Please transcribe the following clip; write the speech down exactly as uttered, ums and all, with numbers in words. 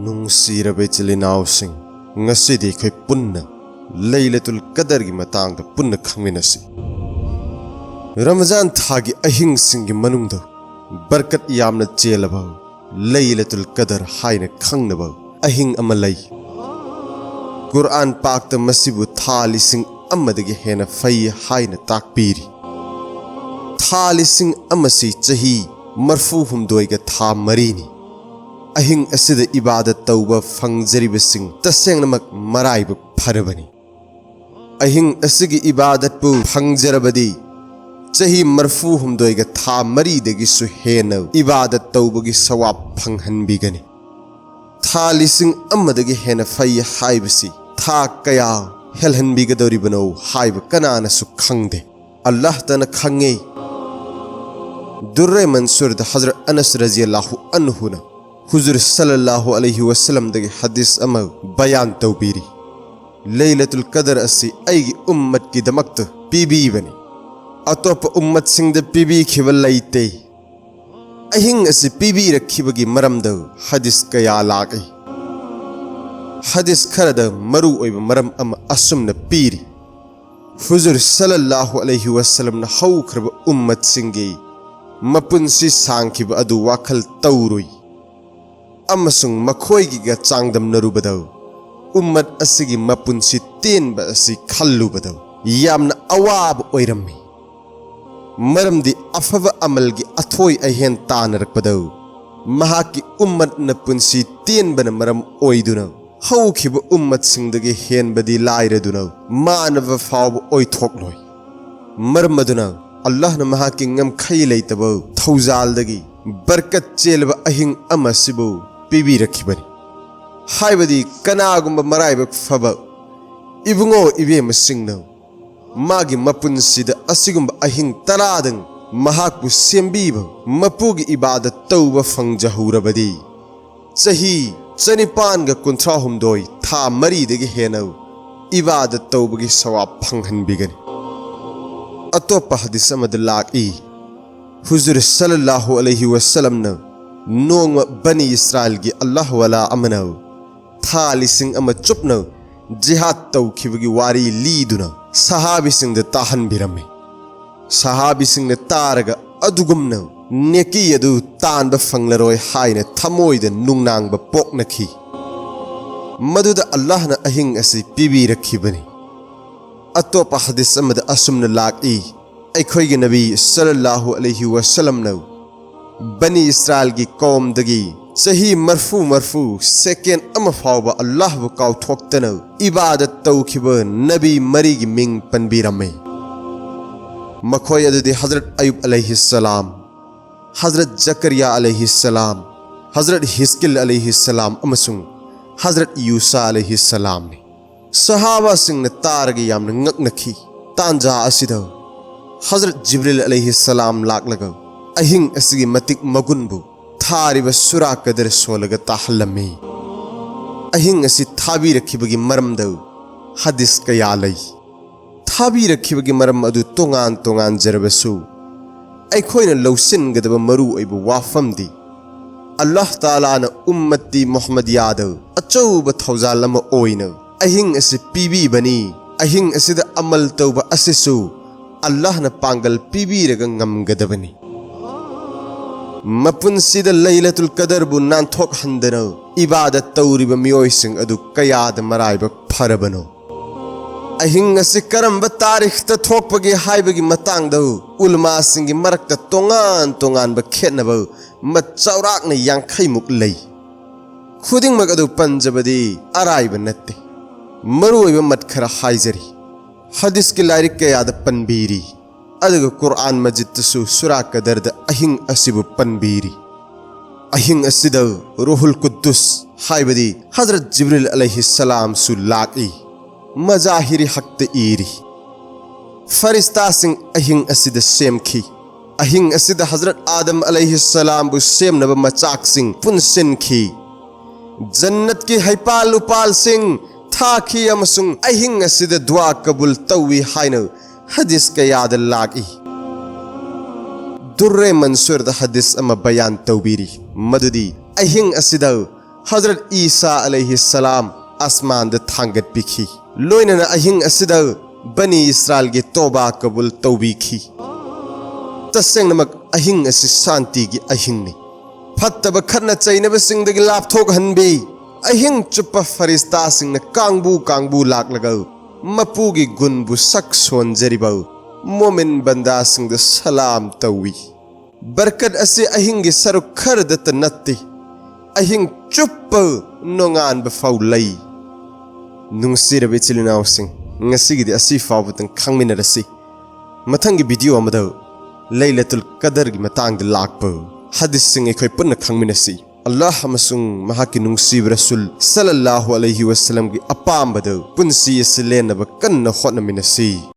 ꯅꯨꯡꯁꯤꯔꯕ ꯏꯆꯤꯜ ꯏꯅꯥꯎꯁꯤꯡ, ꯉꯁꯤꯗꯤ ꯑꯩꯈꯣꯏ ꯄꯨꯟꯅ ꯂꯩꯂꯇꯨꯜ ꯀꯗꯔꯒꯤ ꯃꯇꯥꯡꯗ ꯄꯨꯟꯅ ꯈꯪꯃꯤꯟꯅꯁꯤ꯫ ꯔꯃꯖꯥꯟ ꯊꯥꯒꯤ ꯑꯍꯤꯡꯁꯤꯡꯒꯤ ꯃꯅꯨꯡꯗ ꯕꯔꯀꯠ ꯌꯥꯝꯅ ꯆꯦꯜꯂꯕ ꯂꯩꯂꯇꯨꯜ ꯀꯗꯔ ꯍꯥꯏꯅ ꯈꯪꯅꯕ ꯑꯍꯤꯡ ꯑꯃ ꯂꯩ꯫ ꯀꯨꯔꯑꯥꯟ ꯄꯥꯛꯇ ꯃꯁꯤꯕꯨ ꯊꯥ ꯂꯤꯁꯤꯡ ꯑꯃꯗꯒꯤ ꯍꯦꯟꯅ ꯐꯩ ꯍꯥꯏꯅ ꯇꯥꯛꯄꯤꯔꯤ꯫ ꯊꯥ ꯂꯤꯁꯤꯡ ꯑꯃꯁꯤ ꯆꯍꯤ ꯃꯔꯐꯨ ꯍꯨꯝꯗꯣꯏꯒ ꯊꯥ ꯃꯔꯤꯅꯤ꯫ ꯑꯍꯤꯡ ꯑꯁꯤꯗ ꯏꯕꯥꯗꯠ ꯇꯧꯕ ꯐꯪꯖꯔꯤꯕꯁꯤꯡ ꯇꯁꯦꯡꯅꯃꯛ ꯃꯔꯥꯏꯕꯛ ꯐꯔꯕꯅꯤ꯫ ꯑꯍꯤꯡ ꯑꯁꯤꯒꯤ ꯏꯕꯥꯗꯠꯄꯨ ꯐꯪꯖꯔꯕꯗꯤ ꯆꯍꯤ ꯃꯔꯐꯨ ꯍꯨꯝꯗꯣꯏꯒ ꯊꯥ ꯃꯔꯤꯗꯒꯤꯁꯨ ꯍꯦꯟꯅ ꯏꯕꯥꯗꯠ ꯇꯧꯕꯒꯤ ꯁꯋꯥꯕ ꯐꯪꯍꯟꯕꯤꯒꯅꯤ꯫ ꯊꯥ ꯂꯤꯁꯤꯡ ꯑꯃꯗꯒꯤ ꯍꯦꯟꯅ ꯐꯩ ꯍꯥꯏꯕꯁꯤ ꯊꯥ ꯀꯌꯥ ꯍꯦꯜꯍꯟꯕꯤꯒꯗꯧꯔꯤꯕꯅꯣ ꯍꯥꯏꯕ ꯀꯅꯥꯅꯁꯨ ꯈꯪꯗꯦ꯫ ꯑꯜꯂꯥꯍꯇꯅ ꯈꯪꯉꯤ꯫ ꯗꯨꯔꯔꯦ ꯃꯟꯁꯨꯔꯗ ꯍꯖꯔꯠ ꯑꯅꯁ ꯔꯖꯤꯌꯜꯂꯥꯍꯨ ꯑꯟꯍꯨꯅ ꯍꯨꯖꯨꯔ ꯁꯜꯂꯜꯂꯥꯍꯨ ꯑꯂꯩꯍꯤ ꯋꯁꯜꯂꯝꯗꯒꯤ ꯍꯗꯤꯁ ꯑꯃ ꯕꯌꯥꯟ ꯇꯧꯕꯤꯔꯤ꯫ ꯂꯩꯂꯇꯨꯜ ꯀꯗꯔ ꯑꯁꯤ ꯑꯩꯒꯤ ꯎꯝꯃꯠꯀꯤꯗꯃꯛꯇ ꯄꯤꯕꯤꯕꯅꯤ꯫ ꯑꯇꯣꯞꯄ ꯎꯝꯃꯠꯁꯤꯡꯗ ꯄꯤꯕꯤꯈꯤꯕ ꯂꯩꯇꯦ꯫ ꯑꯍꯤꯡ ꯑꯁꯤ ꯄꯤꯕꯤꯔꯛꯈꯤꯕꯒꯤ ꯃꯔꯝꯗ ꯍꯗꯤꯁ ꯀꯌꯥ ꯂꯥꯛꯏ꯫ ꯍꯗꯤꯁ ꯈꯔꯗ ꯃꯔꯨ ꯑꯣꯏꯕ ꯃꯔꯝ ꯑꯃ ꯑꯁꯨꯝꯅ ꯄꯤꯔꯤ꯫ ꯍꯨꯖꯨꯔ ꯁꯜꯂꯜꯂꯥꯍꯨ ꯑꯂꯩꯍꯤ ꯋꯁꯜꯂꯝꯅ ꯍꯧꯈ꯭ꯔꯕ ꯎꯝꯃꯠꯁꯤꯡꯒꯤ ꯃꯄꯨꯟꯁꯤ ꯁꯥꯡꯈꯤꯕ ꯑꯗꯨ ꯋꯥꯈꯜ ꯇꯧꯔꯨꯏ꯫ ꯑꯃꯁꯨꯡ ꯃꯈꯣꯏꯒꯤꯒ ꯆꯥꯡꯗꯝꯅꯔꯨꯕꯗ ꯎꯝꯃꯠ ꯑꯁꯤꯒꯤ ꯃꯄꯨꯟꯁꯤ ꯇꯦꯟꯕ ꯑꯁꯤ ꯈꯜꯂꯨꯕꯗ ꯌꯥꯝꯅ ꯑꯋꯥꯕ ꯑꯣꯏꯔꯝꯃꯤ꯫ ꯃꯔꯝꯗꯤ ꯑꯐꯕ ꯑꯃꯜꯒꯤ ꯑꯊꯣꯏ ꯑꯍꯦꯟ ꯇꯥꯅꯔꯛꯄꯗ ꯃꯍꯥꯛꯀꯤ ꯎꯝꯃꯠꯅ ꯄꯨꯟꯁꯤ ꯇꯦꯟꯕꯅ ꯃꯔꯝ ꯑꯣꯏꯗꯨꯅ ꯍꯧꯈꯤꯕ ꯎꯝꯃꯠꯁꯤꯡꯗꯒꯤ ꯍꯦꯟꯕꯗꯤ ꯂꯥꯏꯔꯗꯨꯅ ꯃꯥꯟꯅꯕ ꯐꯥꯎꯕ ꯑꯣꯏꯊꯣꯛꯂꯣꯏ꯫ ꯃꯔꯝ ꯑꯗꯨꯅ ꯑꯜꯂꯥꯍꯅ ꯃꯍꯥꯛꯀꯤ ꯉꯝꯈꯩ ꯂꯩꯇꯕ ꯊꯧꯖꯥꯜꯗꯒꯤ ꯕꯔꯀꯠ ꯆꯦꯜꯂꯕ ꯑꯍꯤꯡ ꯑꯃ ꯑꯁꯤꯕꯨ ꯄꯤꯕꯤꯔꯛꯈꯤꯕꯅꯤ꯫ ꯍꯥꯏꯕꯗꯤ ꯀꯅꯥꯒꯨꯝꯕ ꯃꯔꯥꯏꯕꯛ ꯐꯕ ꯏꯕꯨꯡꯉꯣ ꯏꯕꯦꯝꯃꯁꯤꯡꯅ ꯃꯥꯒꯤ ꯃꯄꯨꯟꯁꯤꯗ ꯑꯁꯤꯒꯨꯝꯕ ꯑꯍꯤꯡ ꯇꯔꯥꯗꯪ ꯃꯍꯥꯛꯄꯨ ꯁꯦꯝꯕꯤꯕ ꯃꯄꯨꯒꯤ ꯏꯕꯥꯗꯠ ꯇꯧꯕ ꯐꯪꯖꯍꯧꯔꯕꯗꯤ ꯆꯍꯤ ꯆꯅꯤꯄꯥꯟꯒ ꯀꯨꯟꯊ꯭ꯔꯥ ꯍꯨꯝꯗꯣꯏ ꯊꯥ ꯃꯔꯤꯗꯒꯤ ꯍꯦꯟꯅ ꯏꯕꯥꯗꯠ ꯇꯧꯕꯒꯤ ꯁꯋꯥꯕ ꯐꯪꯍꯟꯕꯤꯒꯅꯤ꯫ ꯑꯇꯣꯞꯄ ꯍꯗꯤꯁ ꯑꯃꯗ ꯂꯥꯛꯏ, ꯍꯨꯖꯨꯔ ꯁꯜꯂꯜꯂꯥꯍꯨ ꯑꯂꯩꯍꯤ ꯋꯁꯜꯂꯝꯅ ꯅꯣꯡꯃ ꯕꯅꯤ ꯏꯁꯔꯥꯏꯜꯒꯤ ꯑꯜꯂꯥꯍ ꯋꯥꯂꯥ ꯑꯃꯅ ꯊꯥ ꯂꯤꯁꯤꯡ ꯑꯃ ꯆꯨꯞꯅ ꯖꯤꯍꯥꯗ ꯇꯧꯈꯤꯕꯒꯤ ꯋꯥꯔꯤ ꯂꯤꯗꯨꯅ ꯁꯍꯥꯕꯤꯁꯤꯡꯗ ꯇꯥꯍꯟꯕꯤꯔꯝꯃꯤ꯫ ꯁꯍꯥꯕꯤꯁꯤꯡꯅ ꯇꯥꯔꯒ ꯑꯗꯨꯒꯨꯝꯅ ꯅꯦꯀꯤ ꯑꯗꯨ ꯇꯥꯟꯕ ꯐꯪꯂꯔꯣꯏ ꯍꯥꯏꯅ ꯊꯃꯣꯏꯗ ꯅꯨꯡꯅꯥꯡꯕ ꯄꯣꯛꯅꯈꯤ꯫ ꯃꯗꯨꯗ ꯑꯜꯂꯥꯍꯅ ꯑꯍꯤꯡ ꯑꯁꯤ ꯄꯤꯕꯤꯔꯛꯈꯤꯕꯅꯤ꯫ ꯑꯇꯣꯞꯄ ꯍꯗꯤꯁ ꯑꯃꯗ ꯑꯁꯨꯝꯅ ꯂꯥꯛꯏ, ꯑꯩꯈꯣꯏꯒꯤ ꯅꯕꯤ ꯁꯜꯂꯜꯂꯥꯍꯨ ꯑꯂꯩꯍꯤ ꯋꯥꯁꯜꯂꯝꯅ ꯕꯅꯤ ꯏꯁꯔꯥꯏꯜꯒꯤ ꯀꯧꯝꯗꯒꯤ ꯆꯍꯤ ꯃꯔꯐꯨ ꯃꯔꯐꯨ ꯁꯦꯀꯦꯟ ꯑꯃ ꯐꯥꯎꯕ ꯑꯜꯂꯥꯍꯕꯨ ꯀꯥꯎꯊꯣꯛꯇꯅ ꯏꯕꯥꯗꯠ ꯇꯧꯈꯤꯕ ꯅꯕꯤ ꯃꯔꯤꯒꯤ ꯃꯤꯡ ꯄꯟꯕꯤꯔꯝꯃꯤ꯫ ꯃꯈꯣꯏ ꯑꯗꯨꯗꯤ ꯍꯖꯔꯠ ꯑꯌꯨꯕ ꯑꯂꯩꯍꯤ ꯁꯂꯥꯝ, ꯍꯖꯔꯠ ꯖꯀꯔꯤꯌꯥ ꯑꯂꯩꯍꯤ ꯁꯂꯥꯝ, ꯍꯖꯔꯠ ꯍꯤꯁꯀꯤꯜ ꯑꯂꯩꯍꯤ ꯁꯂꯥꯝ ꯑꯃꯁꯨꯡ ꯍꯖꯔꯠ ꯌꯨꯁꯥ ꯑꯂꯩꯍꯤ ꯁꯂꯥꯝꯅꯤ꯫ ꯁꯍꯥꯕꯥꯁꯤꯡꯅ ꯇꯥꯔꯒ ꯌꯥꯝꯅ ꯉꯛꯅꯈꯤ꯫ ꯇꯥꯟꯖꯥ ꯑꯁꯤꯗ ꯍꯖꯔꯠ ꯖꯤꯕ꯭ꯔꯤꯜ ꯑꯂꯩꯍꯤ ꯁꯂꯥꯝ ꯂꯥꯛꯂꯒ ꯑꯍꯤꯡ ꯑꯁꯤꯒꯤ ꯃꯇꯤꯛ ꯃꯒꯨꯟꯕꯨ ꯊꯥꯔꯤꯕ ꯁꯨꯔꯥ ꯀꯗꯔ ꯁꯣꯜꯂꯒ ꯇꯥꯍꯜꯂꯝꯃꯤ꯫ ꯑꯍꯤꯡ ꯑꯁꯤ ꯊꯥꯕꯤꯔꯛꯈꯤꯕꯒꯤ ꯃꯔꯝꯗ ꯍꯗꯤꯁ ꯀꯌꯥ ꯂꯩ꯫ ꯊꯥꯕꯤꯔꯛꯈꯤꯕꯒꯤ ꯃꯔꯝ ꯑꯗꯨ ꯇꯣꯉꯥꯟ ꯇꯣꯉꯥꯟꯖꯔꯕꯁꯨ, ꯑꯩꯈꯣꯏꯅ ꯂꯧꯁꯤꯟꯒꯗꯕ ꯃꯔꯨ ꯑꯣꯏꯕ ꯋꯥꯐꯝꯗꯤ ꯑꯜꯂꯥꯍ ꯇꯥꯂꯥꯅ ꯎꯝꯃꯠꯇꯤ ꯃꯨꯍꯝꯃꯗꯤꯌꯥꯗ ꯑꯆꯧꯕ ꯊꯧꯖꯥꯜ ꯑꯃ ꯑꯣꯏꯅ ꯑꯍꯤꯡ ꯑꯁꯤ ꯄꯤꯕꯤꯕꯅꯤ꯫ ꯑꯍꯤꯡ ꯑꯁꯤꯗ ꯑꯃꯜ ꯇꯧꯕ ꯑꯁꯤꯁꯨ ꯑꯜꯂꯥꯍꯅ ꯄꯥꯡꯒꯜ ꯄꯤꯕꯤꯔꯒ ꯉꯝꯒꯗꯕꯅꯤ꯫ ꯃꯄꯨꯟꯁꯤꯗ ꯂꯩꯂꯇꯨꯜ ꯀꯗꯔꯕꯨ ꯅꯥꯟꯊꯣꯛꯍꯟꯗꯅ ꯏꯕꯥꯗꯠ ꯇꯧꯔꯤꯕ ꯃꯤꯑꯣꯏꯁꯤꯡ ꯑꯗꯨ ꯀꯌꯥꯗ ꯃꯔꯥꯏꯕꯛ ꯐꯔꯕꯅꯣ꯫ ꯑꯍꯤꯡ ꯑꯁꯤ ꯀꯔꯝꯕ ꯇꯥꯔꯤꯈꯇ ꯊꯣꯛꯄꯒꯦ ꯍꯥꯏꯕꯒꯤ ꯃꯇꯥꯡꯗ ꯎꯂꯃꯥꯁꯤꯡꯒꯤ ꯃꯔꯛꯇ ꯇꯣꯉꯥꯟ ꯇꯣꯉꯥꯟꯕ ꯈꯦꯠꯅꯕ ꯃꯆꯥꯎꯔꯥꯛꯅ ꯌꯥꯡꯈꯩꯃꯨꯛ ꯂꯩ꯫ ꯈꯨꯗꯤꯡꯃꯛ ꯑꯗꯨ ꯄꯟꯖꯕꯗꯤ ꯑꯔꯥꯏꯕ ꯅꯠꯇꯦ꯫ ꯃꯔꯨꯑꯣꯏꯕ ꯃꯠ ꯈꯔ ꯍꯥꯏꯖꯔꯤ꯫ ꯍꯗꯤꯁꯀꯤ ꯂꯥꯏꯔꯤꯛ ꯀꯌꯥꯗ ꯄꯟꯕꯤꯔꯤ, ꯑꯗꯨꯒ ꯀꯨꯔꯑꯥꯟ ꯃꯖꯤꯗꯇꯁꯨ ꯁꯨꯔꯥ ꯀꯗꯔꯗ ꯑꯍꯤꯡ ꯑꯁꯤꯕꯨ ꯄꯟꯕꯤꯔꯤ꯫ ꯑꯍꯤꯡ ꯑꯁꯤꯗ ꯔꯨꯍꯨꯜ ꯀꯨꯗꯨꯁ ꯍꯥꯏꯕꯗꯤ ꯍꯖꯔꯠ ꯖꯤꯕ꯭ꯔꯤꯜ ꯑꯂꯩꯍꯤ ꯁꯂꯥꯝꯁꯨ ꯂꯥꯛꯏ꯫ ꯃꯖꯥꯍꯤꯔꯤ ꯍꯛꯇ ꯏꯔꯤ꯫ ꯐꯔꯤꯁꯇꯥꯁꯤꯡ ꯑꯍꯤꯡ ꯑꯁꯤꯗ ꯁꯦꯝꯈꯤ꯫ ꯑꯍꯤꯡ ꯑꯁꯤꯗ ꯍꯖꯔꯠ ꯑꯥꯗꯝ ꯑꯂꯩꯍꯤ ꯁꯂꯥꯝꯕꯨ ꯁꯦꯝꯅꯕ ꯃꯆꯥꯛꯁꯤꯡ ꯄꯨꯟꯁꯤꯟꯈꯤ꯫ ꯖꯟꯅꯠꯀꯤ ꯍꯩꯄꯥꯜ ꯂꯨꯄꯥꯜꯁꯤꯡ ꯊꯥꯈꯤ ꯑꯃꯁꯨꯡ ꯑꯍꯤꯡ ꯑꯁꯤꯗ ꯗꯨꯋꯥ ꯀꯕꯨꯜ ꯇꯧꯏ ꯍꯥꯏꯅ ꯍꯗꯤꯁ ꯀꯌꯥꯗ ꯂꯥꯛꯏ꯫ ꯗꯨꯔꯔꯦ ꯃꯟꯁꯨꯔꯗ ꯍꯗꯤꯁ ꯑꯃ ꯕꯌꯥꯟ ꯇꯧꯕꯤꯔꯤ꯫ ꯃꯗꯨꯗꯤ ꯑꯍꯤꯡ ꯑꯁꯤꯗ ꯍꯖꯔꯠ ꯏꯁꯥ ꯑꯂꯩꯍꯤ ꯁꯂꯥꯝ ꯑꯁꯃꯥꯟꯗ ꯊꯥꯡꯒꯠꯄꯤꯈꯤ꯫ ꯂꯣꯏꯅꯅ ꯑꯍꯤꯡ ꯑꯁꯤꯗ ꯕꯅꯤ ꯏꯁꯔꯥꯏꯜꯒꯤ ꯇꯣꯕꯥ ꯀꯕꯨꯜ ꯇꯧꯕꯤꯈꯤ꯫ ꯇꯁꯦꯡꯅꯃꯛ ꯑꯍꯤꯡ ꯑꯁꯤ ꯁꯥꯟꯇꯤꯒꯤ ꯑꯍꯤꯡꯅꯤ꯫ ꯐꯠꯇꯕ ꯈꯠꯅ ꯆꯩꯅꯕꯁꯤꯡꯗꯒꯤ ꯂꯥꯞꯊꯣꯛꯍꯟꯕꯤ, ꯑꯍꯤꯡ ꯆꯨꯞꯄ ꯐꯔꯤꯁꯇꯥꯁꯤꯡꯅ ꯀꯥꯡꯕꯨ ꯀꯥꯡꯕꯨ ꯂꯥꯛꯂꯒ ꯃꯄꯨꯒꯤ ꯒꯨꯟꯕꯨ ꯁꯛ ꯁꯣꯟꯖꯔꯤꯕ ꯃꯣꯃꯤꯟ ꯕꯟꯗꯥꯁꯤꯡꯗ ꯁꯂꯥꯝ ꯇꯧꯏ꯫ ꯕꯔꯀꯠ ꯑꯁꯤ ꯑꯍꯤꯡꯒꯤ ꯁꯔꯨꯛ ꯈꯔꯗꯇ ꯅꯠꯇꯦ, ꯑꯍꯤꯡ ꯆꯨꯞꯄ ꯅꯣꯡꯉꯥꯟꯕ ꯐꯥꯎ ꯂꯩ꯫ ꯅꯨꯡꯁꯤꯔꯕ ꯏꯆꯤꯜ ꯏꯅꯥꯎꯁꯤꯡ, ꯉꯁꯤꯒꯤꯗꯤ ꯑꯁꯤ ꯐꯥꯎꯕꯗꯪ ꯈꯪꯃꯤꯟꯅꯔꯁꯤ꯫ ꯃꯊꯪꯒꯤ ꯚꯤꯗꯤꯑꯣ ꯑꯃꯗ ꯂꯩꯂꯇꯨꯜ ꯀꯗꯔꯒꯤ ꯃꯇꯥꯡꯗ ꯂꯥꯛꯄ ꯍꯗꯤꯁꯁꯤꯡ ꯑꯩꯈꯣꯏ ꯄꯨꯟꯅ ꯈꯪꯃꯤꯟꯅꯁꯤ꯫ ꯑꯜꯂꯥꯍ ꯑꯃꯁꯨꯡ ꯃꯍꯥꯛꯀꯤ ꯅꯨꯡꯁꯤꯕ ꯔꯁꯨꯜ ꯁꯜꯂꯜꯂꯥꯍꯨ ꯑꯂꯩꯍꯤ ꯋꯁꯜꯂꯝꯒꯤ ꯑꯄꯥꯝꯕꯗ ꯄꯨꯟꯁꯤ ꯑꯁꯤ ꯂꯦꯟꯅꯕ ꯀꯟꯅ ꯍꯣꯠꯅꯃꯤꯟꯅꯁꯤ꯫